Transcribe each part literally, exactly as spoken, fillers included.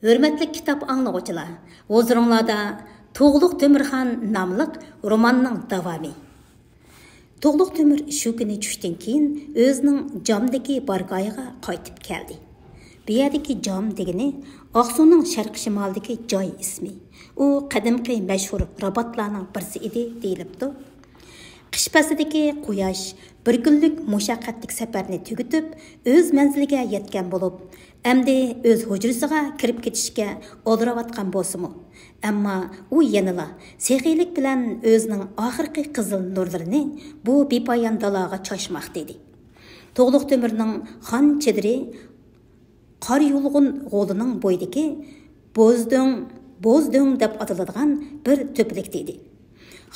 ھۆرمەتلىك كىتاب ئاڭلىغۇچىلار، ھۇزۇرۇڭلاردا تۇغلۇق تۆمۈرخان ناملىق روماننىڭ داۋامى. تۇغلۇق تۆمۈر شۇ كۈنى چۈشتىن كېيىن ئۆزىنىڭ جامدىكى بارگاھىغا قايتىپ كەلدى. بۇ يەردىكى جام دېگىنى ئاقسۇنىڭ شەرقىي شىمالىدىكى جاي ئىسمى. ئۇ قەدىمكى مەشھۇر راباتلارنىڭ بىرسى ئىدى دېيىلىپتۇ. قىش پەسلىدىكى قۇياش بىر كۈنلۈك مۇشەققەتلىك سەپەرنى تۈگىتىپ، ئۆز مەنزىلىگە يەتكەن بولۇپ، ئەمدى ئۆز ھۇجرىسىغا كىرىپ كېتىشكە ئالدىراۋاتقان بولسىمۇ، ئەمما ئۇ يەنىلا سېخىيلىك بىلەن ئۆزىنىڭ ئاخىرقى قىزىل نۇرلىرىنى بۇ بىپايان دالاغا چاچماقتا ئىدى. تۇغلۇق تۆمۈرنىڭ خان چېدىرى قارا يۇلغۇن غولىنىڭ بويىدىكى بوزدۆڭ، بوزدۆڭ دەپ ئاتىلىدىغان بىر تۆپىلىكتە ئىدى.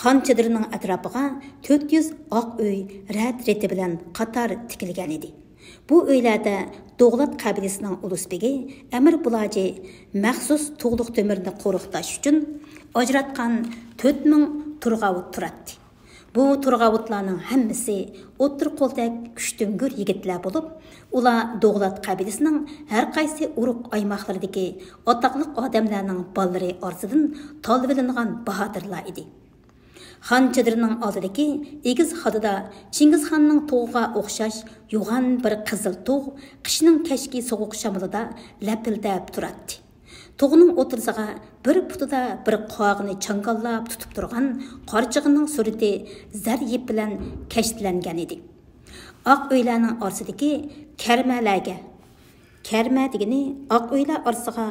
خان چېدىرىنىڭ ئەتراپىغا تۆت يۈز ئاق ئۆي رەت-رېتى بىلەن قاتار تىكىلگەن ئىدى. بۇ ئۆيلەردە دوغلات قەبىلىسىنىڭ ئۇلۇس بېگى ئەمىر بۇلاجى مەخسۇس تۇغلۇق تۆمۈرنى قورۇقداش ئۈچۈن ئاجراتقان تۆت مىڭ تۇرغاۋۇت تۇراتتى. بۇ تۇرغاۋۇتلارنىڭ ھەممىسى ئوتتۇرا قولتەك كۈچتۈڭگۈر يىگىتلەر بولۇپ، ئۇلار دوغلات قەبىلىسىنىڭ ھەر قايسى ئۇرۇق ئايماقلىرىدىكى ئاتاقلىق ئادەملەرنىڭ بالىلىرى ئارىسىدىن تاللىۋېلىنغان باھادىرلار ئىدى. خان چېدىرىنىڭ ئالدىدىكى ئېگىز خادىدا چىڭگىزخاننىڭ تۇغىغا ئوخشاش يوغان بىر قىزىل تۇغ قىشنىڭ كەچكى سوغۇق شامىلىدا لەپىلدەپ تۇراتتى. تۇغنىڭ ئوتتۇرىسىغا بىر پۇتىدا بىر قاغىنى چاڭگاللاپ تۇتۇپ تۇرغان قارچىغىنىڭ سۈرىتى زەر يىپ بىلەن كەشتىلەنگەن ئىدى. ئاق ئۆيلەرنىڭ ئارىسىدىكى كەرمەلەرگە، كەرمە دېگىنى ئاق ئۆيلەر ئارىسىغا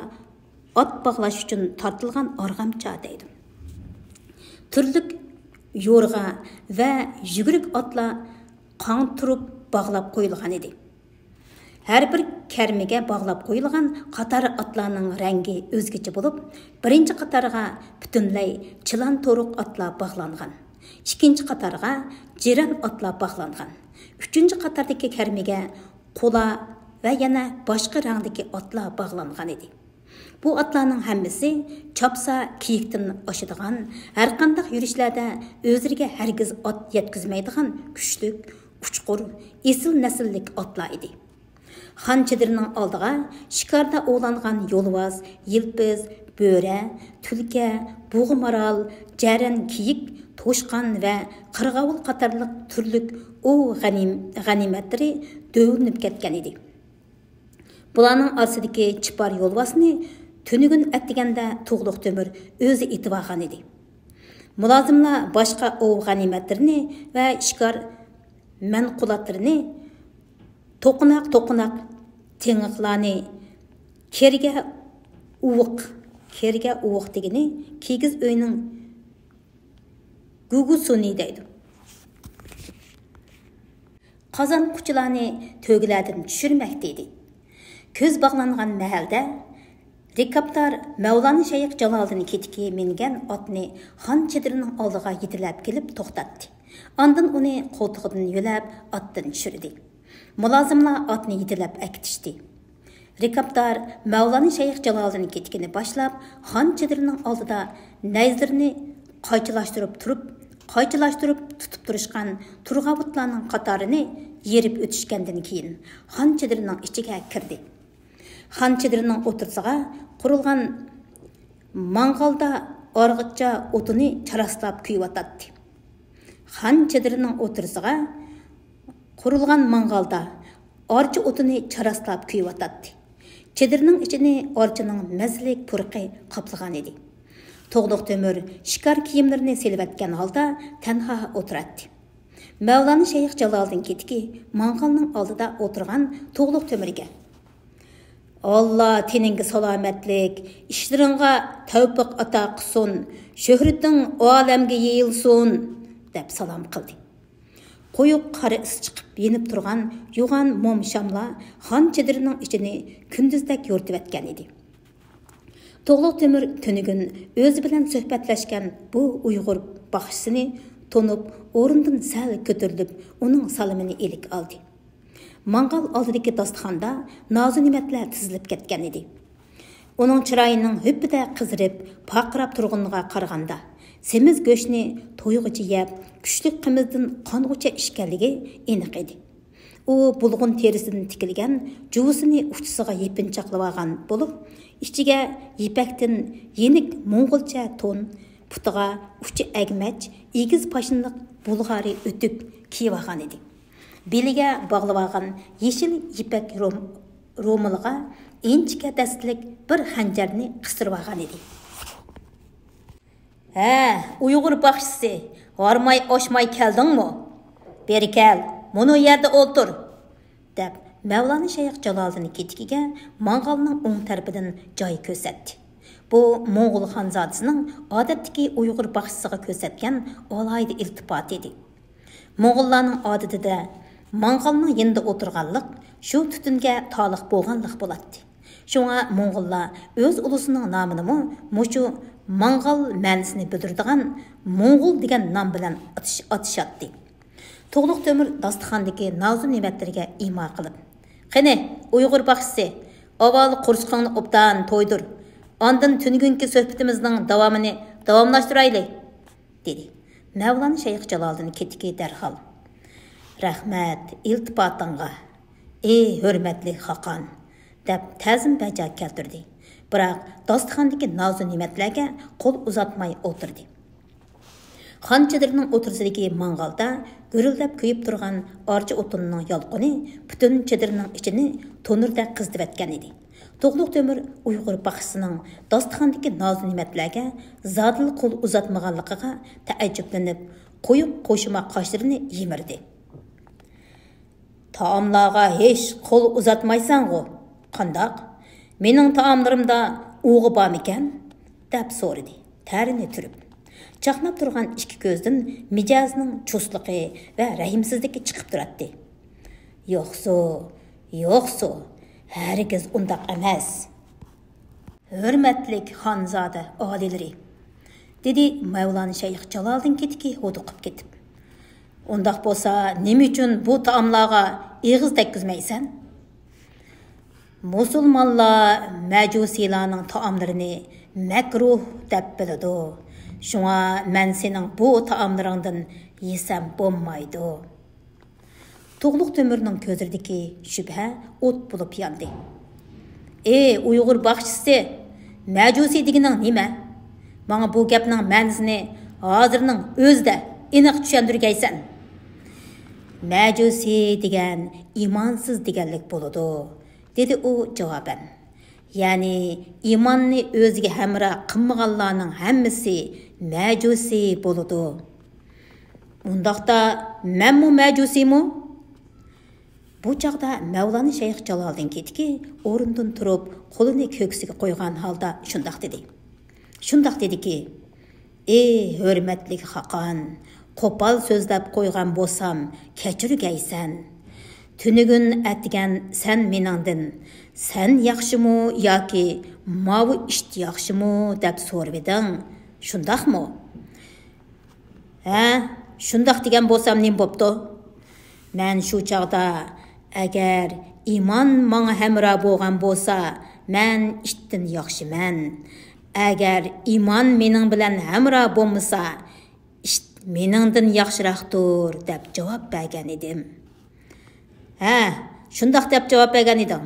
ئات باغلاش ئۈچۈن تارتىلغان ئارغامچا دەيدۇ. تۈرلۈك يورغا ۋە يۈگۈرۈك ئاتلار قاڭ تۇرۇپ باغلاپ قويۇلغان ئىدى. ھەر بىر كەرمىگە باغلاپ قويۇلغان قاتار ئاتلارنىڭ رەڭگى ئۆزگىچە بولۇپ، بىرىنچى قاتارغا پۈتۈنلەي چىلان تورۇق ئاتلار باغلانغان، ئىككىنچى قاتارغا جىرەن ئاتلار باغلانغان، ئۈچىنچى قاتاردىكى كەرمىگە قۇلا ۋە يەنە باشقا رەڭدىكى ئاتلار باغلانغان ئىدى. بۇ ئاتلارنىڭ ھەممىسى چاپسا كىيىكتىن ئاشىدىغان، ھەرقانداق يۈرۈشلەردە ئۆزلىرىگە ھەرگىز ئات يەتكۈزمەيدىغان كۈچلۈك، ئۇچقۇر، ئېسىل نەسىللىك ئاتلار ئىدى. خان چېدىرىنىڭ ئالدىغا شىكاردا ئوۋلانغان يولۋاس، يىلپىز، بۆرە، تۈلكە، بۇغا مارال، جەرەن كىيىك، توشقان ۋە قىرغاۋۇل قاتارلىق تۈرلۈك ئوۋ غەنىم-، غەنىيمەتلىرى دۆۋىلىنىپ كەتكەن ئىدى. بۇلارنىڭ ئارىسىدىكى چىپار يولۋاسنى تۈنۈگۈن ئەتىگەندە تۇغلۇق تۆمۈر ئۆزى ئېتىۋالغان ئىدى. مۇلازىملار باشقا ئوۋ غەنىيمەتلىرىنى ۋە شىكار مەنقۇلاتلىرىنى، توقۇناق-توقۇناق تېڭىقلارنى، كىرگە ئۇۋۇق، كىرگە ئۇۋۇق دېگىنى كىگىز ئۆينىڭ گۇگۇسۇنى دەيدۇ. قازانقۇچىلارنى تۆگىلەردىن چۈشۈرمەكتە ئىدى. كۆز باغلانغان مەھەلدە رىكابدار مەۋلانا شەيخ جالالدىن كېتىكى مىنگەن ئاتنى خان چېدىرىنىڭ ئالدىغا يېتىلەپ كېلىپ توختاتتى. ئاندىن ئۇنى قولتۇقىدىن يۆلەپ ئاتتىن چۈشۈردى. مۇلازىملار ئاتنى يېتىلەپ ئەكېتىشتى. رىكابدار مەۋلانا شەيخ جالالدىن كېتىكىنى باشلاپ، خان چېدىرىنىڭ ئالدىدا نەيزىلىرىنى قايچىلاشتۇرۇپ تۇرۇپ، قايچىلاشتۇرۇپ تۇتۇپ تۇرۇشقان تۇرغاۋۇتلارنىڭ قاتارىنى يېرىپ ئۆتۈشكەندىن كېيىن، خان چېدىرىنىڭ ئىچىگە كىردى. خان چېدىرىنىڭ ئوتتۇرىسىغا قۇرۇلغان ماڭغالدا ئارغىچا ئوتۇنى چاراسلاپ كۆيۈۋاتاتتى. خان چېدىرىنىڭ ئوتتۇرىسىغا قۇرۇلغان ماڭغالدا ئارچا ئوتۇنى چاراسلاپ كۆيۈۋاتاتتى. چېدىرنىڭ ئىچىنى ئارچىنىڭ مەززىلىك پۇرىقى قاپلىغان ئىدى. تۇغلۇق تۆمۈر شىكار كىيىملىرىنى سېلىۋەتكەن ھالدا تەنھا ئولتۇراتتى. مەۋلانا شەيخ جالالدىن كېتىكى ماڭغالنىڭ ئالدىدا ئولتۇرغان تۇغلۇق تۆمۈرگە، «ئاللا تېنىڭگە سالامەتلىك، ئىشلىرىڭغا تەۋپىق ئاتا قىلسۇن، شۆھرىتىڭ ئالەمگە يېيىلسۇن» دەپ سالام قىلدى. قويۇق قارا ئىس چىقىپ يېنىپ تۇرغان يوغان موم شاملار خان چېدىرىنىڭ ئىچىنى كۈندۈزدەك يورۇتۇۋەتكەن ئىدى. تۇغلۇق تۆمۈر تۈنۈگۈن ئۆزى بىلەن سۆھبەتلەشكەن بۇ ئۇيغۇر باخشىسىنى تونۇپ، ئورنىدىن سەل كۆتۈرۈلۈپ، ئۇنىڭ سالىمىنى ئىلىك ئالدى. ماڭغال ئالدىدىكى داستىخاندا نازۇنېمەتلەر تىزىلىپ كەتكەن ئىدى. ئۇنىڭ چىرايىنىڭ ھۈپپىدە قىزىرىپ، پارقىراپ تۇرغىنىغا قارىغاندا، سېمىز گۆشنى تويغۇچە يەپ، كۈچلۈك قىمىزدىن قانغۇچە ئىچكەنلىكى ئېنىق ئىدى. ئۇ بۇلغۇن تېرىسىدىن تىكىلگەن جۇۋىسىنى ئۇچىسىغا يېپىنچاقلىۋالغان بولۇپ، ئىچىگە يىپەكتىن يېنىك موڭغۇلچە تون، پۇتىغا ئۇچى ئەگمەچ، ئېگىز پاشنىلىق بۇلغارىي ئۆتۈك كىيىۋالغان ئىدى. بېلىگە باغلىۋالغان يېشىل يىپەك روم-، رومىلىغا ئىنچىكە دەستىلىك بىر خەنجەرنى قىستۇرۇۋالغان ئىدى. ھە، ئۇيغۇر باخشىسى، ھارماي ئاشماي كەلدىڭمۇ؟ بېرى كەل، مۇنۇ يەردە ئولتۇر، دەپ، مەۋلانا شەيخ جالالىدىن كېتىكىگە ماڭغالنىڭ ئوڭ تەرىپىدىن جاي كۆرسەتتى. بۇ موڭغۇل خانزادىسىنىڭ ئادەتتىكى ئۇيغۇر باخشىسىغا كۆرسەتكەن ئالاھىدە ئىلتىپاتى ئىدى. موڭغۇللارنىڭ ئادىتىدە ماڭغالنىڭ يېنىدا ئولتۇرغانلىق شۇ تۈتۈنگە تالىق بولغانلىق بولاتتى. شۇڭا موڭغۇللار ئۆز ئۇلۇسىنىڭ نامىنىمۇ مۇشۇ ماڭغال مەنىسىنى بىلدۈرىدىغان موڭغۇل دېگەن نام بىلەن ئاتىش-، ئاتىشاتتى. تۇغلۇق تۆمۈر داستىخاندىكى نازۇ نېمەتلىرىگە ئىما قىلىپ، قېنى، ئۇيغۇر باخشىسى، ئاۋۋال قورسىقىڭنى ئوبدان تويدۇر، ئاندىن تۈنۈگۈنكى سۆھبىتىمىزنىڭ داۋامىنى داۋاملاشتۇرايلى، دېدى. مەۋلانا شەيخ جالالىدىن كېتىكى دەرھال، رەھمەت ئىلتىپاتىڭغا، ئى ھۆرمەتلىك خاقان، دەپ تەزىم بەجا كەلتۈردى. بىراق داستىخاندىكى نازۇ نېمەتلەرگە قول ئۇزاتماي ئولتۇردى. خان چېدىرىنىڭ ئوتتۇرىسىدىكى ماڭغالدا گۈرۈلدەپ كۆيۈپ تۇرغان ئارچا ئوتۇنىنىڭ يالقۇنى پۈتۈن چېدىرنىڭ ئىچىنى تونۇردەك قىزىتىۋەتكەن ئىدى. تۇغلۇق تۆمۈر ئۇيغۇر باخشىسىنىڭ داستىخاندىكى نازۇ نېمەتلەرگە زادىلا قول ئۇزاتمىغانلىقىغا تەئەججۈپلىنىپ، قويۇق قوشىما قاشلىرىنى يىمىردى. تائاملارغا ھېچ قول ئۇزاتمايسەنغۇ؟ قانداق؟ مېنىڭ تائاملىرىمدا ئۇۋا بارمىكەن؟ دەپ سورىدى تەرىنى تۈرۈپ. چاقناپ تۇرغان ئىككى كۆزىدىن مىجەزىنىڭ چۇسلۇقى ۋە رەھىمسىزلىكى چىقىپ تۇراتتى. يوقسۇ، يوقسۇ، ھەرگىز ئۇنداق ئەمەس. ھۆرمەتلىك خانزادە ئالىيلىرى، دېدى مەۋلانا شەيخ جالالىدىن كېتىكى ھودۇقۇپ كېتىپ. ئۇنداق بولسا نېمە ئۈچۈن بۇ تائاملارغا ئېغىز تەگكۈزمەيسەن؟ مۇسۇلمانلار مەجۇسىيلارنىڭ تائاملىرىنى مەكرۇھ دەپ بىلىدۇ. شۇڭا مەن سېنىڭ بۇ تائاملىرىڭدىن يېسەم بولمايدۇ. تۇغلۇق تۆمۈرنىڭ كۆزلىرىدىكى شۈبھە ئوت بولۇپ ياندى. ئى ئۇيغۇر باخشىسى، مەجۇسىي دېگىنىڭ نېمە؟ ماڭا بۇ گەپنىڭ مەنىسىنى ھازىرنىڭ ئۆزىدە ئېنىق چۈشەندۈرگەيسەن. مەجۇسىي دېگەن ئىمانسىز دېگەنلىك بولىدۇ، دېدى ئۇ جاۋابەن. يەنى ئىماننى ئۆزىگە ھەمراھ قىلمىغانلارنىڭ ھەممىسى مەجۇسىي بولىدۇ. ئۇنداقتا مەنمۇ مەجۇسىيمۇ؟ بۇ چاغدا مەۋلانا شەيخ جالالىدىن كېتىكى ئورنىدىن تۇرۇپ، قولىنى كۆكسىگە قويغان ھالدا شۇنداق دېدى. شۇنداق دېدىكى، ئى ھۆرمەتلىك خاقان، قوپال سۆزلەپ قويغان بولسام كەچۈرگەيسەن. تۈنۈگۈن ئەتىگەن سەن مېنىڭدىن، سەن ياخشىمۇ ياكى ماۋۇ ئىت ياخشىمۇ دەپ سورىۋىدىڭ، شۇنداقمۇ؟ ھە، شۇنداق دېگەن بولسام نېمە بوپتۇ؟ مەن شۇ چاغدا، ئەگەر ئىمان ماڭا ھەمراھ بولغان بولسا، مەن ئىتتىن ياخشىمەن. ئەگەر ئىمان مېنىڭ بىلەن ھەمراھ بولمىسا، ئىت مېنىڭدىن ياخشىراقتۇر، دەپ جاۋاب بەرگەن ئىدىم. ھە، شۇنداق دەپ جاۋاب بەرگەن ئىدىڭ،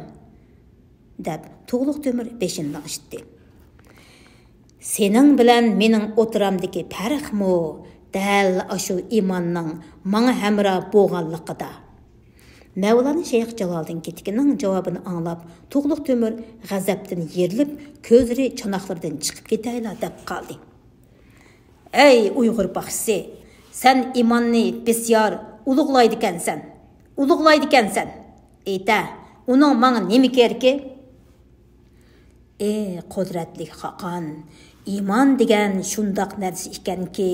دەپ تۇغلۇق تۆمۈر بېشىنى لىڭشىتتى. سېنىڭ بىلەن مېنىڭ ئوتتۇرامدىكى پەرقمۇ دەل ئاشۇ ئىماننىڭ ماڭا ھەمراھ بولغانلىقىدا. مەۋلانا شەيخ جالالىدىن كېتىكىنىڭ جاۋابىنى ئاڭلاپ، تۇغلۇق تۆمۈر غەزەپتىن يېرىلىپ، كۆزلىرى چاناقلىرىدىن چىقىپ كېتەيلا دەپ قالدى. ئەي ئۇيغۇر باخشىسى، سەن ئىماننى بىسيار ئۇلۇغلايدىكەنسەن، ئۇلۇغلايدىكەنسەن. ئېيتە، ئۇنىڭ ماڭا نېمە كېرىكى؟ ئى قۇدرەتلىك خاقان، ئىمان دېگەن شۇنداق نەرسە ئىكەنكى،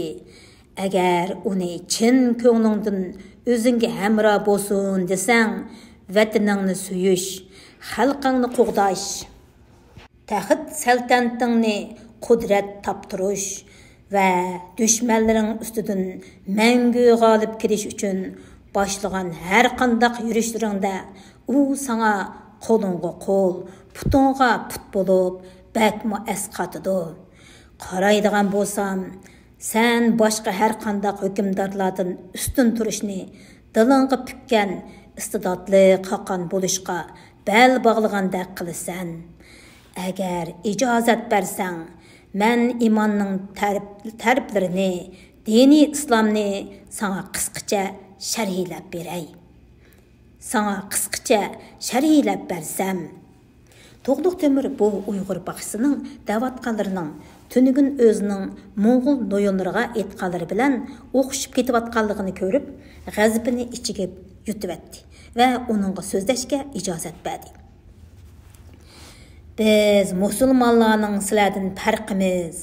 ئەگەر ئۇنى چىن كۆڭلۈڭدىن ئۆزۈڭگە ھەمراھ بولسۇن دېسەڭ، ۋەتىنىڭنى سۆيۈش، خەلقىڭنى قوغداش، تەخت سەلتەنىتىڭنى قۇدرەت تاپتۇرۇش ۋە دۈشمەنلىرىڭ ئۈستىدىن مەڭگۈ غالىب كېلىش ئۈچۈن باشلىغان ھەرقانداق يۈرۈشلىرىڭدە ئۇ ساڭا قولۇڭغا قول، پۇتۇڭغا پۇت بولۇپ بەكمۇ ئەسقاتىدۇ. قارايدىغان بولسام، سەن باشقا ھەرقانداق ھۆكۈمدارلاردىن ئۈستۈن تۇرۇشنى دىلىڭغا پۈككەن ئىستىداتلىق، ھاققان بولۇشقا بەل باغلىغاندەك قىلىسەن. ئەگەر ئىجازەت بەرسەڭ، مەن ئىماننىڭ تەرىپ-، تەرىپلىرىنى، دىنىي ئىسلامنى ساڭا قىسقىچە شەرھلەپ بېرەي. ساڭا قىسقىچە شەرھلەپ بەرسەم. تۇغلۇق تۆمۈر بۇ ئۇيغۇر باخشىسىنىڭ دەۋاتقانلىرىنىڭ تۈنۈگۈن ئۆزىنىڭ موڭغۇل نويونلىرىغا ئېيتقانلىرى بىلەن ئوخشىشىپ كېتىۋاتقانلىقىنى كۆرۈپ، غەزىپىنى ئىچىگە يۇتۇۋەتتى ۋە ئۇنىڭغا سۆزلەشكە ئىجازەت بەردى. «بىز مۇسۇلمانلارنىڭ سىلەردىن پەرقىمىز»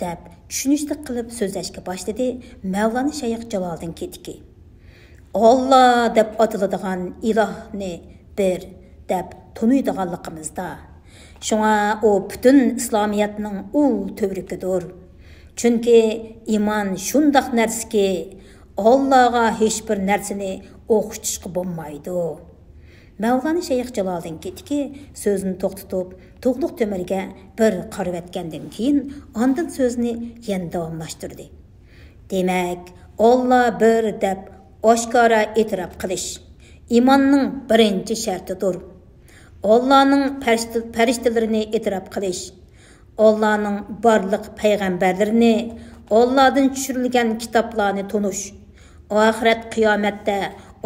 دەپ چۈشىنىشلىك قىلىپ سۆزلەشكە باشلىدى مەۋلانا شەيخ جالالىدىن كېتىكى. «ئاللا دەپ ئاتىلىدىغان ئىلاھنى بىر دەپ تونۇيدىغانلىقىمىزدا. شۇڭا ئۇ پۈتۈن ئىسلامىيەتنىڭ ئۇل تۈۋرۈكىدۇر. چۈنكى ئىمان شۇنداق نەرسىكى، ئاللاغا ھېچبىر نەرسىنى ئوخشىتىشقا بولمايدۇ.» مەۋلانا شەيخ جالالىدىن كېتىكى سۆزىنى توختىتىپ، تۇغلۇق تۆمۈرگە بىر قارىۋەتكەندىن كېيىن، ئاندىن سۆزىنى يەنە داۋاملاشتۇردى. «دېمەك، ئاللا بىر دەپ ئاشكارا ئېتىراپ قىلىش ئىماننىڭ بىرىنچى شەرتىدۇر. ئاللانىڭ پەرىشتە-، پەرىشتىلىرىنى ئېتىراپ قىلىش، ئاللانىڭ بارلىق پەيغەمبەرلىرىنى، ئاللادىن چۈشۈرۈلگەن كىتابلارنى تونۇش، ئاخىرەت قىيامەتتە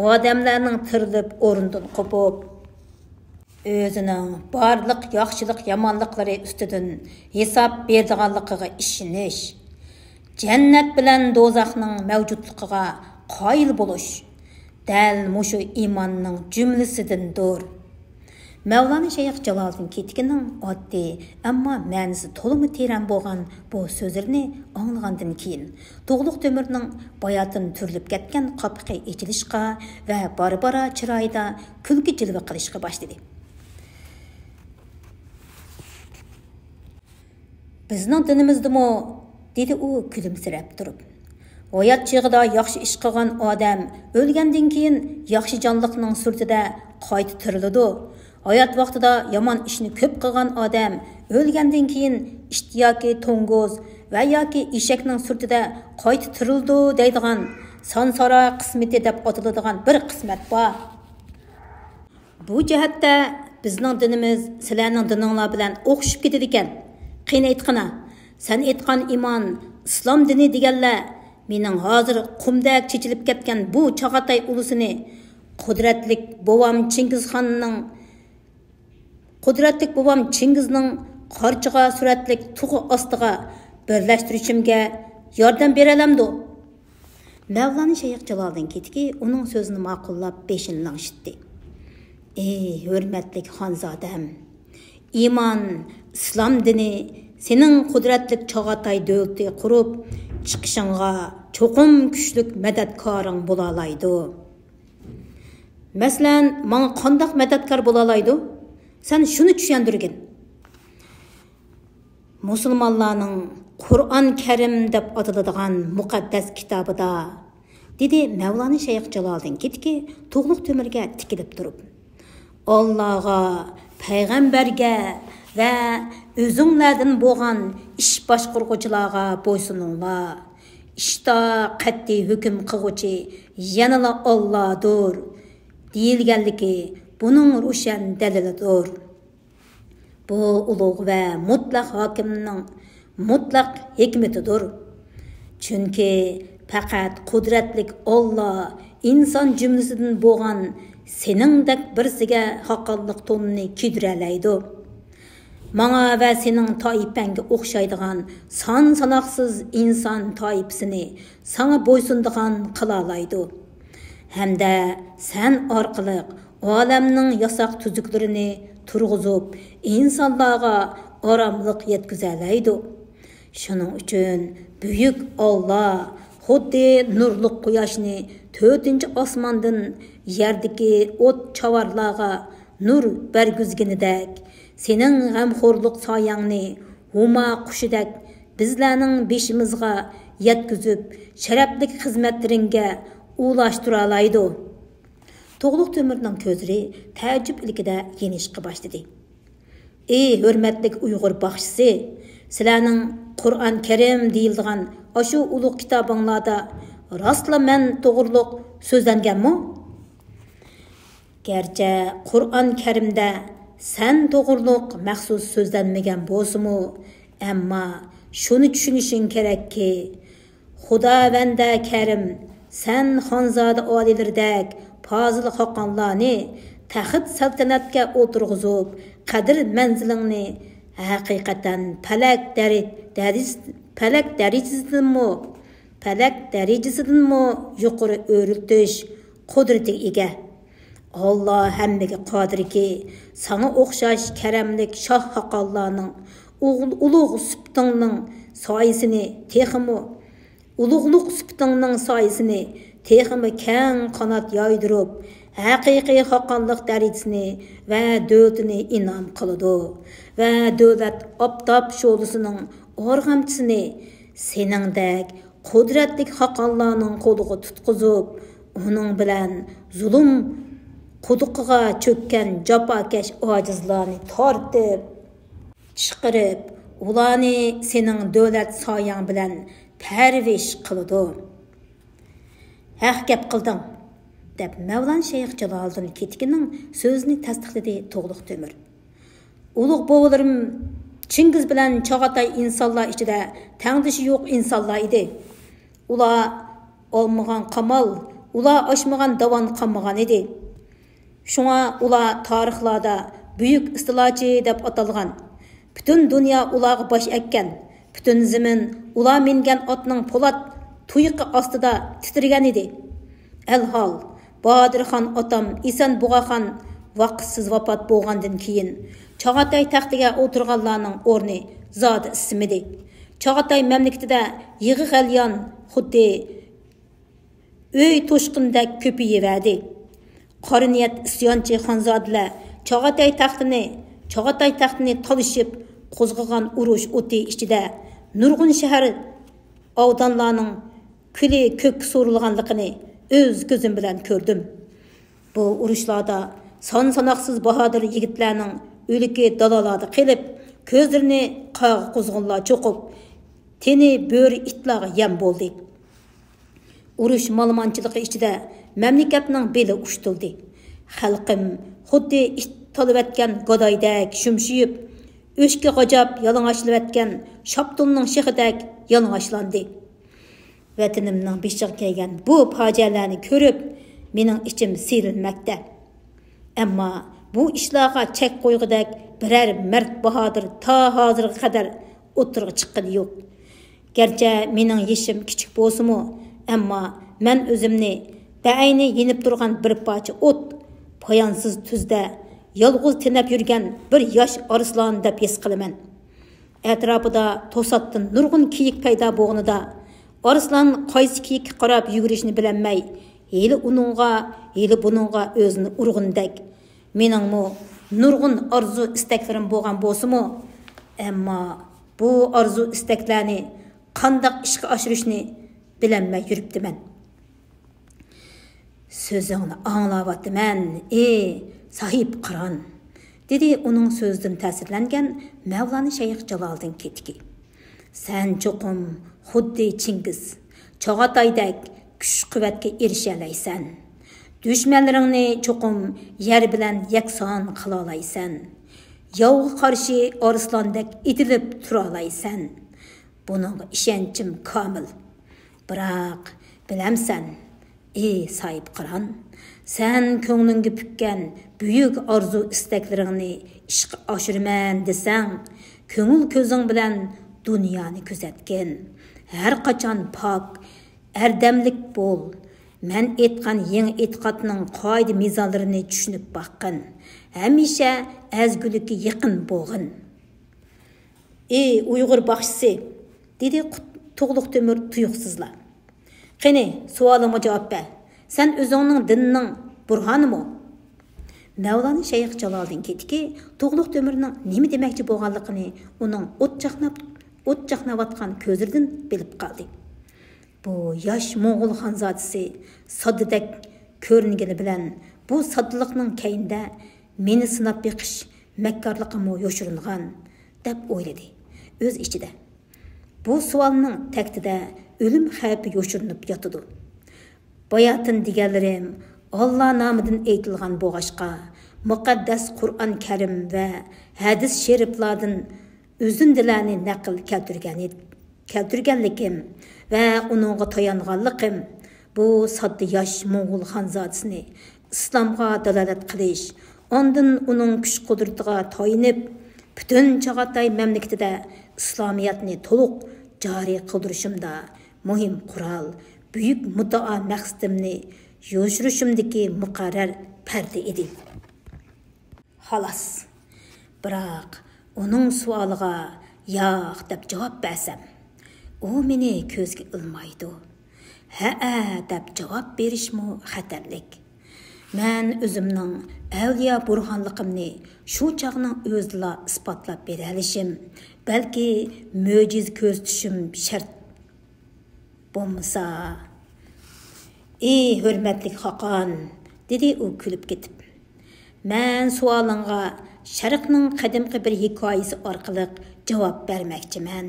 ئادەملەرنىڭ تىرىلىپ ئورنىدىن قوپۇپ، ئۆزىنىڭ بارلىق ياخشىلىق-يامانلىقلىرى ئۈستىدىن ھېساب بېرىدىغانلىقىغا ئىشىنىش، جەننەت بىلەن دوزاخنىڭ مەۋجۇتلۇقىغا قايىل بولۇش، دەل مۇشۇ ئىماننىڭ جۈملىسىدىندۇر.» مەۋلانا شەيخ جالالىدىن كېتىكىنىڭ ئاددىي، ئەمما مەنىسى تولىمۇ تېرەن بولغان بۇ سۆزلىرىنى ئاڭلىغاندىن كېيىن، تۇغلۇق تۆمۈرنىڭ باياتىن تۈرۈلۈپ كەتكەن قاپىقى ئېچىلىشقا ۋە بارا-بارا چىرايىدا كۈلكە جىلۋە قىلىشقا باشلىدى. «بىزنىڭ دىنىمىزدىمۇ؟» دېدى ئۇ كۈلۈمسىرەپ تۇرۇپ. «ھايات چېغىدا ياخشى ئىش قىلغان ئادەم ئۆلگەندىن كېيىن ياخشى جانلىقنىڭ سۈرىتىدە قايتا تىرىلىدۇ. ھايات ۋاقتىدا يامان ئىشنى كۆپ قىلغان ئادەم ئۆلگەندىن كېيىن ئىت ياكى توڭگۇز ۋە ياكى ئېشەكنىڭ سۈرىتىدە قايتا تىرىلىدۇ دەيدىغان سانسارا قىسمىتى دەپ ئاتىلىدىغان بىر قىسمەت بار. بۇ جەھەتتە بىزنىڭ دىنىمىز سىلەرنىڭ دىنىڭلار بىلەن ئوخشىشىپ كېتىدىكەن. قېنى ئېيتقىنا، سەن ئېيتقان ئىمان، ئىسلام دىنى دېگەنلەر مېنىڭ ھازىر قۇمدەك چېچىلىپ كەتكەن بۇ چاغاتاي ئۇلىسىنى قۇدرەتلىك بوۋام چىڭگىزخاننىڭ، قۇدرەتلىك بوۋام چىڭگىزنىڭ قارچىغا سۈرەتلىك تۇغى ئاستىغا بىرلەشتۈرۈشۈمگە ياردەم بېرەلەمدۇ؟» مەۋلانا شەيخ جالالىدىن كېتىكى ئۇنىڭ سۆزىنى ماقۇللاپ بېشىنى لىڭشىتتى. «ئى ھۆرمەتلىك خانزادەم! ئىمان، ئىسلام دىنى سېنىڭ قۇدرەتلىك چاغاتاي دۆلىتى قۇرۇپ چىقىشىڭغا چوقۇم كۈچلۈك مەدەتكارىڭ بولالايدۇ.» «مەسىلەن، ماڭا قانداق مەدەتكار بولالايدۇ؟ سەن شۇنى چۈشەندۈرگىن.» «مۇسۇلمانلارنىڭ قۇرئان كەرىم دەپ ئاتىلىدىغان مۇقەددەس كىتابىدا»، دېدى مەۋلانا شەيخ جالالىدىن كېتىكى تۇغلۇق تۆمۈرگە تىكىلىپ تۇرۇپ، «ئاللاغا، پەيغەمبەرگە ۋە ئۆزۈڭلاردىن بولغان ئىش باشقۇرغۇچىلارغا بويسۇنۇڭلار. ئىشتا قەتئىي ھۆكۈم قىلغۇچى يەنىلا ئاللادۇر» دېيىلگەنلىكى بۇنىڭ روشەن دەلىلىدۇر. بۇ ئۇلۇغ ۋە مۇتلەق ھاكىمنىڭ مۇتلەق ھېكمىتىدۇر. چۈنكى پەقەت قۇدرەتلىك ئاللا ئىنسان جۈملىسىدىن بولغان سېنىڭدەك بىرسىگە ھاقانلىق تونىنى كىيدۈرەلەيدۇ. ماڭا ۋە سېنىڭ تائىپەڭگە ئوخشايدىغان سان-ساناقسىز ئىنسان تائىپىسىنى ساڭا بويسۇنىدىغان قىلالايدۇ. ھەمدە سەن ئارقىلىق ئالەمنىڭ ياساق تۈزۈكلىرىنى تۇرغۇزۇپ، ئىنسانلارغا ئاراملىق يەتكۈزەلەيدۇ. شۇنىڭ ئۈچۈن بۈيۈك ئاللا خۇددى نۇرلۇق قۇياشنى تۆتىنچى ئاسماندىن يەردىكى ئوت چاۋارلارغا نۇر بەرگۈزگىنىدەك، سېنىڭ غەمخورلۇق سايەڭنى ھۇما قۇشىدەك بىزلەرنىڭ بېشىمىزغا يەتكۈزۈپ، شەرەپلىك خىزمەتلىرىڭگە ئۇلاشتۇرالايدۇ. تۇغلۇق تۆمۈرنىڭ كۆزلىرى تەئەججۈپ ئىلكىدە يېنىشقا باشلىدى. ئى ھۆرمەتلىك ئۇيغۇر باخشىسى، سىلەرنىڭ قۇرئان كەرىم دېيىلىدىغان ئاشۇ ئۇلۇغ كىتابىڭلاردا راستلا مەن توغرۇلۇق سۆزلەنگەنمۇ؟ گەرچە قۇرئان كەرىمدە سەن توغرۇلۇق مەخسۇس سۆزلەنمىگەن بولسىمۇ، ئەمما شۇنى چۈشىنىشىڭ كېرەككى، خۇداۋەندە كەرىم، سەن خانزادە ئالىيلىرىدەك پازىل خاقانلارنى تەخت سەلتەنەتكە ئولتۇرغۇزۇپ، قەدىر مەنزىلىڭنى ھەقىقەتەن پەلەك دەرىج-، دەرىج-، پەلەك دەرىجىسىدىنمۇ، پەلەك دەرىجىسىدىنمۇ يۇقىرى ئۆرلىتىش قۇدرىتىگە ئىگە. ئاللا ھەممىگە قادىركى، ساڭا ئوخشاش كەرەملىك شاھ خاقانلارنىڭ ئۇل-، ئۇلۇغ سۈپىتىڭنىڭ سايىسىنى تېخىمۇ، ئۇلۇغلۇق سۈپىتىڭنىڭ سايىسىنى تېخىمۇ كەڭ قانات يايدۇرۇپ، ھەقىقىي خاقانلىق دەرىجىسىنى ۋە دۆلىتىنى ئىنئام قىلىدۇ ۋە دۆلەت ئاپتاپ شولىسىنىڭ ئارغامچىسىنى سېنىڭدەك قۇدرەتلىك خاقانلارنىڭ قولىغا تۇتقۇزۇپ، ئۇنىڭ بىلەن زۇلۇم قۇدۇقىغا چۆككەن جاپاكەش ئاجىزلارنى تارتىپ چىقىرىپ، ئۇلارنى سېنىڭ دۆلەت سايەڭ بىلەن پەرۋىش قىلىدۇ. ھەق گەپ قىلدىڭ، دەپ مەۋلانا شەيخ جالالىدىن كېتىكىنىڭ سۆزىنى تەستىقلىدى تۇغلۇق تۆمۈر. ئۇلۇغ بوۋىلىرىم چىڭگىز بىلەن چاغاتاي ئىنسانلار ئىچىدە تەڭدىشى يوق ئىنسانلار ئىدى. ئۇلار ئالمىغان قامال، ئۇلار ئاشمىغان داۋان قالمىغان ئىدى. شۇڭا ئۇلار تارىخلاردا بۈيۈك ئىستىلاچى دەپ ئاتالغان. پۈتۈن دۇنيا ئۇلارغا باش ئەگكەن. پۈتۈن زېمىن ئۇلار مىنگەن ئاتنىڭ پولات تۇيىقى ئاستىدا تىترىگەن ئىدى. ئەلھال، باھادىرخان ئاتام ئېسەن بۇغاخان ۋاقىتسىز ۋاپات بولغاندىن كېيىن، چاغاتاي تەختىگە ئولتۇرغانلارنىڭ ئورنى زادى ئىسسىمىدى. چاغاتاي مەملىكىتىدە يىغا غەليان خۇددى ئۆي توشقىنىدەك كۆپىيىۋەردى. قارا نىيەت ئىسيانچى خانزادىلەر چاغاتاي تەختىنى، چاغاتاي تەختىنى تالىشىپ قوزغىغان ئۇرۇش ئوتى ئىچىدە نۇرغۇن شەھەر، ئاۋدانلارنىڭ كۈلى كۆككە سورۇلغانلىقىنى ئۆز كۆزۈم بىلەن كۆردۈم. بۇ ئۇرۇشلاردا سان-ساناقسىز باھادىر يىگىتلەرنىڭ ئۆلۈكى دالالاردا قېلىپ، كۆزلىرىنى قاغا قۇزغۇنلار چوقۇپ، تېنى بۆرە ئىتلارغا يەم بولدى. ئۇرۇش مالىمانچىلىقى ئىچىدە مەملىكەتنىڭ بېلى ئۇشتۇلدى. خەلقىم خۇددى ئىت تالىۋەتكەن گادايدەك شۈمشىيىپ، ئۆچكە غاجاپ يالىڭاچلىۋەتكەن شاپتۇلنىڭ شېخىدەك يالىڭاچلاندى. ۋەتىنىمنىڭ بېشىغا كەلگەن بۇ پاجىئەلەرنى كۆرۈپ، مېنىڭ ئىچىم سىيرىلمەكتە. ئەمما بۇ ئىشلارغا چەك قويغۇدەك بىرەر مەرد باھادىر تا ھازىرغا قەدەر ئوتتۇرىغا چىققىنى يوق. گەرچە مېنىڭ يېشىم كىچىك بولسىمۇ، ئەمما مەن ئۆزۈمنى بەئەينى يېنىپ تۇرغان بىر پارچە ئوت، پايانسىز تۈزدە يالغۇز تېنەپ يۈرگەن بىر ياش ئارسلان دەپ ھېس قىلىمەن. ئەتراپىدا توساتتىن نۇرغۇن كېيىك پەيدا بولغىنىدا، ئارسلان قايسى كېيىككە قاراپ يۈگۈرۈشنى بىلەلمەي، ھېلى ئۇنىڭغا، ھېلى بۇنىڭغا ئۆزىنى ئۇرغىنىدەك. مېنىڭمۇ نۇرغۇن ئارزۇ ئىستەكلىرىم بولغان بولسىمۇ، ئەمما بۇ ئارزۇ ئىستەكلەرنى قانداق ئىشقا ئاشۇرۇشنى بىلەلمەي يۈرۈپتىمەن. سۆزۈڭنى ئاڭلاۋاتىمەن، ئى ساھىب قىران، دېدى ئۇنىڭ سۆزىدىن تەسىرلەنگەن مەۋلانا شەيخ جالالىدىن كېتىكى. سەن چوقۇم خۇددى چىڭگىز، چاغاتايدەك كۈچ-قۇۋۋەتكە ئېرىشەلەيسەن. دۈشمەنلىرىڭنى چوقۇم يەر بىلەن يەكسان قىلالايسەن. ياۋغا قارشى ئارسلاندەك ئېتىلىپ تۇرالايسەن. بۇنىڭغا ئىشەنچىم كامىل. بىراق، بىلەمسەن، ئى ساھىب قىران، سەن كۆڭلۈڭگە پۈككەن بۈيۈك ئارزۇ ئىستەكلىرىڭنى ئىشقا ئاشۇرىمەن دېسەڭ، كۆڭۈل كۆزۈڭ بىلەن دۇنيانى كۆزەتكىن. ھەر قاچان پاك، ئەردەملىك بول. مەن ئېيتقان يېڭى ئېتىقادنىڭ قائىدە مىزانلىرىنى چۈشىنىپ باققىن. ھەمىشە ئەزگۈلۈككە يېقىن بولغىن. ئى ئۇيغۇر باخشىسى، دېدى قۇت-، تۇغلۇق تۆمۈر تۇيۇقسىزلا. قېنى، سوئالىمغا جاۋاب بەر. سەن ئۆزۈڭنىڭ دىننىڭ بۇرھانىمۇ؟ مەۋلانا شەيخ جالالىدىن كېتىكى تۇغلۇق تۆمۈرنىڭ نېمە دېمەكچى بولغانلىقىنى ئۇنىڭ ئوت چاقناپ، ئوت چاقناۋاتقان كۆزلىرىدىن بىلىپ قالدى. بۇ ياش موڭغۇل خانزادىسى ساددىدەك كۆرۈنگىنى بىلەن، بۇ ساددىلىقنىڭ كەينىدە مېنى سىناپ بېقىش مەككارلىقىمۇ يوشۇرۇنغان، دەپ ئويلىدى ئۆز ئىچىدە. بۇ سوئالنىڭ تەكتىدە ئۆلۈم خەۋپى يوشۇرۇنۇپ ياتىدۇ. باياتىن دېگەنلىرىم ئاللا نامىدىن ئېيتىلغان بولغاچقا، مۇقەددەس قۇرئان كەرىم ۋە ھەدىس شېرىپلاردىن ئۈزۈندىلەرنى نەقىل كەلتۈرگەن، كەلتۈرگەنلىكىم ۋە ئۇنىڭغا تايانغانلىقىم بۇ ساددا ياش موڭغۇل خانزادىسىنى ئىسلامغا دالالەت قىلىش، ئاندىن ئۇنىڭ كۈچ-قۇدرىتىغا تايىنىپ، پۈتۈن چاغاتاي مەملىكىتىدە ئىسلامىيەتنى تولۇق جارى قىلدۇرۇشۇمدا مۇھىم قورال، بۈيۈك مۇددىئا مەقسىتىمنى يوشۇرۇشۇمدىكى مۇقەررەر پەردە ئىدى. خالاس. بىراق، ئۇنىڭ سوئالىغا ياق دەپ جاۋاب بەرسەم، ئۇ مېنى كۆزگە ئىلمايدۇ. ھەئە دەپ جاۋاب بېرىشمۇ خەتەرلىك. مەن ئۆزۈمنىڭ ئەۋلىيا بۇرھانلىقىمنى شۇ چاغنىڭ ئۆزىدىلا ئىسپاتلاپ بېرەلىشىم، بەلكى مۆجىزە كۆرسىتىشىم شەرت. بولمىسا، ئى ھۆرمەتلىك خاقان، دېدى ئۇ كۈلۈپ كېتىپ. مەن سوئالىڭغا شەرقنىڭ قەدىمكى بىر ھېكايىسى ئارقىلىق جاۋاب بەرمەكچىمەن.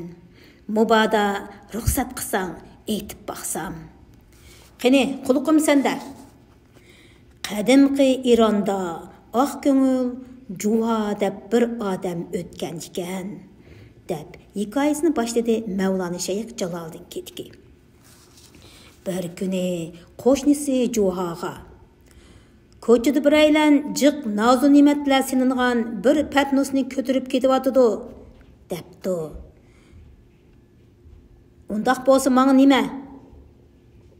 مۇبادا رۇخسەت قىلساڭ ئېيتىپ باقسام. قېنى، قۇلىقىم سەندە. قەدىمكى ئىراندا ئاق كۆڭۈل جۇۋا دەپ بىر ئادەم ئۆتكەن ئىكەن، دەپ ھېكايىسىنى باشلىدى مەۋلانا شەيخ جالالىدىن كېتىكى. بىر كۈنى قوشنىسى جۇۋاغا، كوچىدا بىرەيلەن جىق نازۇ نېمەتلەر سېلىنغان بىر پەتنۇسنى كۆتۈرۈپ كېتىۋاتىدۇ، دەپتۇ. ئۇنداق بولسا ماڭا نېمە؟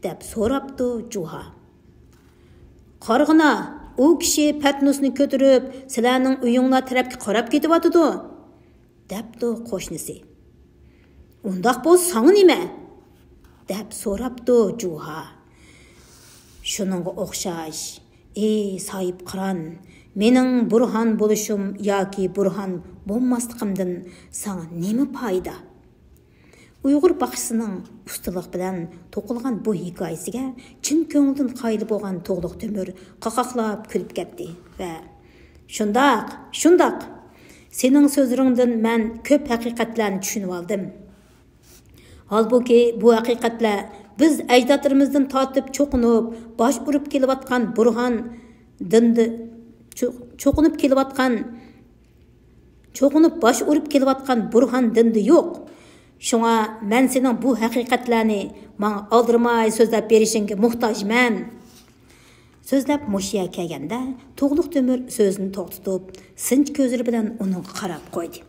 دەپ سوراپتۇ جۇھا. قارىغىنا، ئۇ كىشى پەتنۇسنى كۆتۈرۈپ، سىلەرنىڭ ئۆيۈڭلار تەرەپكە قاراپ كېتىۋاتىدۇ، دەپتۇ قوشنىسى. ئۇنداق بولسا ساڭا نېمە؟ دەپ سوراپتۇ جۇھا. شۇنىڭغا ئوخشاش، ئى ساھىب قىران، مېنىڭ بۇرھان بولۇشۇم ياكى بۇرھان بولماسلىقىمدىن ساڭا نېمە پايدا؟ ئۇيغۇر باخشىسىنىڭ ئۇستىلىق بىلەن توقۇلغان بۇ ھېكايىسىگە چىن كۆڭلىدىن قايىل بولغان تۇغلۇق تۆمۈر قاقاقلاپ كۈلۈپ كەتتى ۋە، شۇنداق، شۇنداق! سېنىڭ سۆزلىرىڭدىن مەن كۆپ ھەقىقەتلەرنى چۈشىنىۋالدىم. ھالبۇكى، بۇ ھەقىقەتلەر بىز ئەجدادلىرىمىزدىن تارتىپ چوقۇنۇپ، باش ئۇرۇپ كېلىۋاتقان بۇرھان دىندە، چو-، چوقۇنۇپ كېلىۋاتقان چوقۇنۇپ باش ئۇرۇپ كېلىۋاتقان بۇرھان دىندا يوق. شۇڭا مەن سېنىڭ بۇ ھەقىقەتلەرنى ماڭا ئالدىرىماي سۆزلەپ بېرىشىڭگە موھتاجمەن. سۆزلەپ مۇشۇ يەرگە كەلگەندە، تۇغلۇق تۆمۈر سۆزىنى توختىتىپ، سىنچى كۆزلىرى بىلەن ئۇنىڭغا قاراپ قويدى.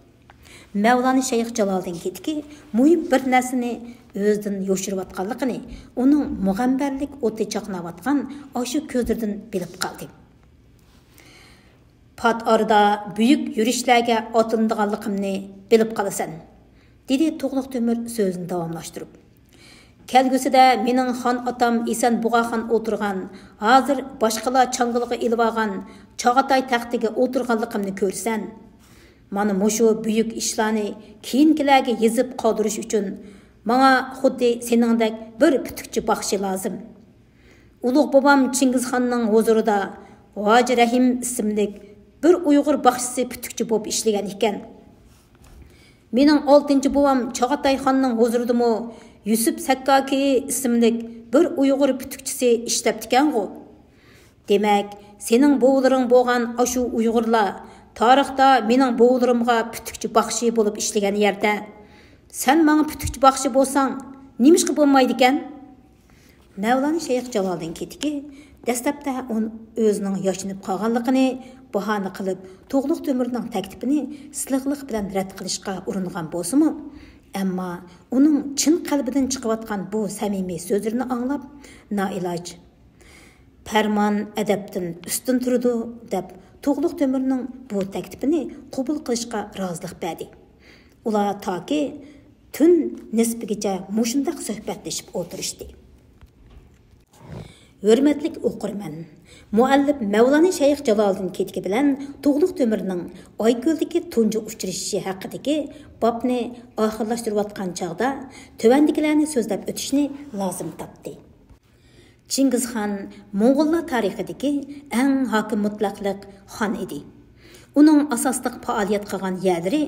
مەۋلانا شەيخ جالالىدىن كېتىكى مۇھىم بىر نەرسىنى ئۆزىدىن يوشۇرۇۋاتقانلىقىنى ئۇنىڭ مۇغەمبەرلىك ئوتى چاقناۋاتقان ئاشۇ كۆزلىرىدىن بىلىپ قالدى. پات ئارىدا بۈيۈك يۈرۈشلەرگە ئاتلىنىدىغانلىقىمنى بىلىپ قالىسەن، دېدى تۇغلۇق تۆمۈر سۆزىنى داۋاملاشتۇرۇپ. كەلگۈسىدە مېنىڭ خان ئاتام ئېسەن بۇغاخان ئولتۇرغان، ھازىر باشقىلار چاڭگىلغا ئېلىۋالغان چاغاتاي تەختىگە ئولتۇرغانلىقىمنى كۆرىسەن. مانا مۇشۇ بۈيۈك ئىشلارنى كېيىنكىلەرگە يېزىپ قالدۇرۇش ئۈچۈن ماڭا خۇددى سېنىڭدەك بىر پۈتۈكچى باخشى لازىم. ئۇلۇغ بوۋام چىڭگىزخاننىڭ ھۇزۇرىدا ھاجى رەھىم ئىسىملىك بىر ئۇيغۇر باخشىسى پۈتۈكچى بولۇپ ئىشلىگەن ئىكەن. مېنىڭ ئالتىنچى بوۋام چاغاتاي خاننىڭ ھۇزۇرىدىمۇ يۈسۈپ سەككاكى ئىسىملىك بىر ئۇيغۇر پۈتۈكچىسى ئىشلەپتىكەنغۇ. دېمەك، سېنىڭ بوۋىلىرىڭ بولغان ئاشۇ ئۇيغۇرلار تارىختا مېنىڭ بوۋىلىرىمغا پۈتۈكچى باخشى بولۇپ ئىشلىگەن يەردە، سەن ماڭا پۈتۈكچى باخشى بولساڭ، نېمىشقا بولمايدىكەن؟ مەۋلانا شەيخ جالالىدىن كېتىكى دەسلەپتە ئۇن-، ئۆزىنىڭ ياشىنىپ قالغانلىقىنى باھانە قىلىپ، تۇغلۇق تۆمۈرنىڭ تەكلىپىنى سىلىقلىق بىلەن رەت قىلىشقا ئۇرۇنغان بولسىمۇ، ئەمما ئۇنىڭ چىن قەلبىدىن چىقىۋاتقان بۇ سەمىمىي سۆزلىرىنى ئاڭلاپ، نائىلاج، پەرمان ئەدەپتىن ئۈستۈن تۇرىدۇ، دەپ، تۇغلۇق تۆمۈرنىڭ بۇ تەكلىپىنى قوبۇل قىلىشقا رازىلىق بەردى. ئۇلار تاكى تۈن نىسپىگىچە مۇشۇنداق سۆھبەتلىشىپ ئولتۇرۇشتى. ھۆرمەتلىك ئوقۇرمەن، مۇئەللىپ مەۋلانا شەيخ جالالىدىن كېتىكى بىلەن تۇغلۇق تۆمۈرنىڭ ئايكۆلدىكى تۇنجى ئۇچرىشىشى ھەققىدىكى بابنى ئاخىرلاشتۇرۇۋاتقان چاغدا تۆۋەندىكىلەرنى سۆزلەپ ئۆتۈشنى لازىم تاپتى. چىڭگىزخان موڭغۇللار تارىخىدىكى ئەڭ ھاكىم مۇتلەقلىق خان ئىدى. ئۇنىڭ ئاساسلىق پائالىيەت قىلغان يەرلىرى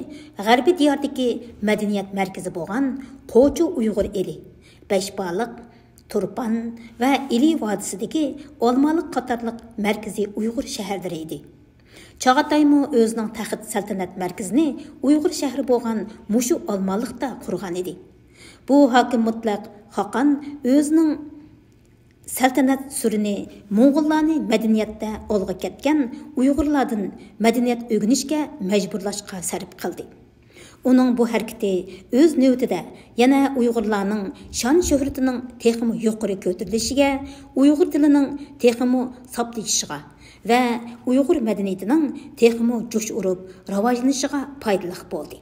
غەربىي دىياردىكى مەدەنىيەت مەركىزى بولغان قوچۇ ئۇيغۇر ئېلى، بەشبالىق، تۇرپان ۋە ئىلى ۋادىسىدىكى ئالمالىق قاتارلىق مەركىزىي ئۇيغۇر شەھەرلىرى ئىدى. چاغاتايمۇ ئۆزىنىڭ تەخت سەلتەنەت مەركىزىنى ئۇيغۇر شەھىرى بولغان مۇشۇ ئالمالىقتا قۇرغان ئىدى. بۇ ھاكىم مۇتلەق خاقان ئۆزىنىڭ سەلتەنەت سۈرىنى موڭغۇللارنى مەدەنىيەتتە ئالغا كەتكەن ئۇيغۇرلاردىن مەدەنىيەت ئۆگىنىشكە مەجبۇرلاشقا سەرپ قىلدى. ئۇنىڭ بۇ ھەرىكىتى ئۆز نۆۋىتىدە يەنە ئۇيغۇرلارنىڭ شان-شۆھرىتىنىڭ تېخىمۇ يۇقىرى كۆتۈرۈلۈشىگە، ئۇيغۇر تىلىنىڭ تېخىمۇ ساپلىشىشىغا ۋە ئۇيغۇر مەدەنىيىتىنىڭ تېخىمۇ جۇش ئۇرۇپ راۋاجلىنىشىغا پايدىلىق بولدى.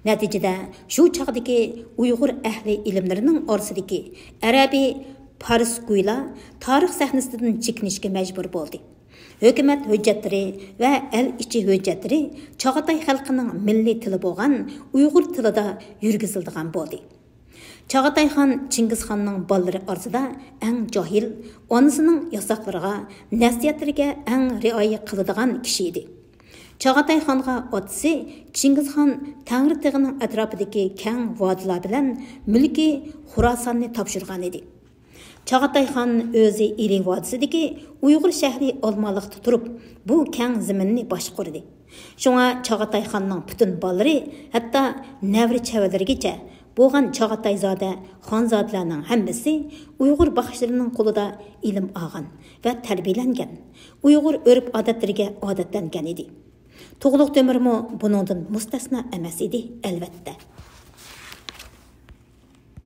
نەتىجىدە، شۇ چاغدىكى ئۇيغۇر ئەھلى ئىلىملىرىنىڭ ئارىسىدىكى ئەرەبىي، پارسگويلار تارىخ سەھنىسىدىن چېكىنىشكە مەجبۇر بولدى. ھۆكۈمەت ھۆججەتلىرى ۋە ئەل ئىچى ھۆججەتلىرى چاغاتاي خەلقىنىڭ مىللىي تىلى بولغان ئۇيغۇر تىلىدا يۈرگۈزۈلىدىغان بولدى. چاغاتاي خان چىڭگىزخاننىڭ بالىلىرى ئارىسىدا ئەڭ جاھىل، ئانىسىنىڭ ياساقلىرىغا، نەسىھەتلىرىگە ئەڭ رىئايە قىلىدىغان كىشى ئىدى. چاغاتاي خانغا ئاتىسى چىڭگىزخان تەڭرىتېغىنىڭ ئەتراپىدىكى كەڭ ۋادىلار بىلەن مۈلكى خوراساننى تاپشۇرغان ئىدى. چاغاتاي خان ئۆزى ئىلى ۋادىسىدىكى ئۇيغۇر شەھىرى ئالمالىقتا تۇرۇپ، بۇ كەڭ زېمىننى باشقۇردى. شۇڭا چاغاتاي خاننىڭ پۈتۈن بالىلىرى، ھەتتا نەۋرە-چەۋرىلىرىگىچە بولغان چاغاتايزادە، خانزادىلەرنىڭ ھەممىسى ئۇيغۇر باخشىلىرىنىڭ قولىدا ئىلىم ئالغان ۋە تەربىيەلەنگەن، ئۇيغۇر ئۆرپ-ئادەتلىرىگە ئادەتلەنگەن ئىدى. تۇغلۇق تۆمۈرمۇ بۇنىڭدىن مۇستەسنا ئەمەس ئىدى، ئەلۋەتتە.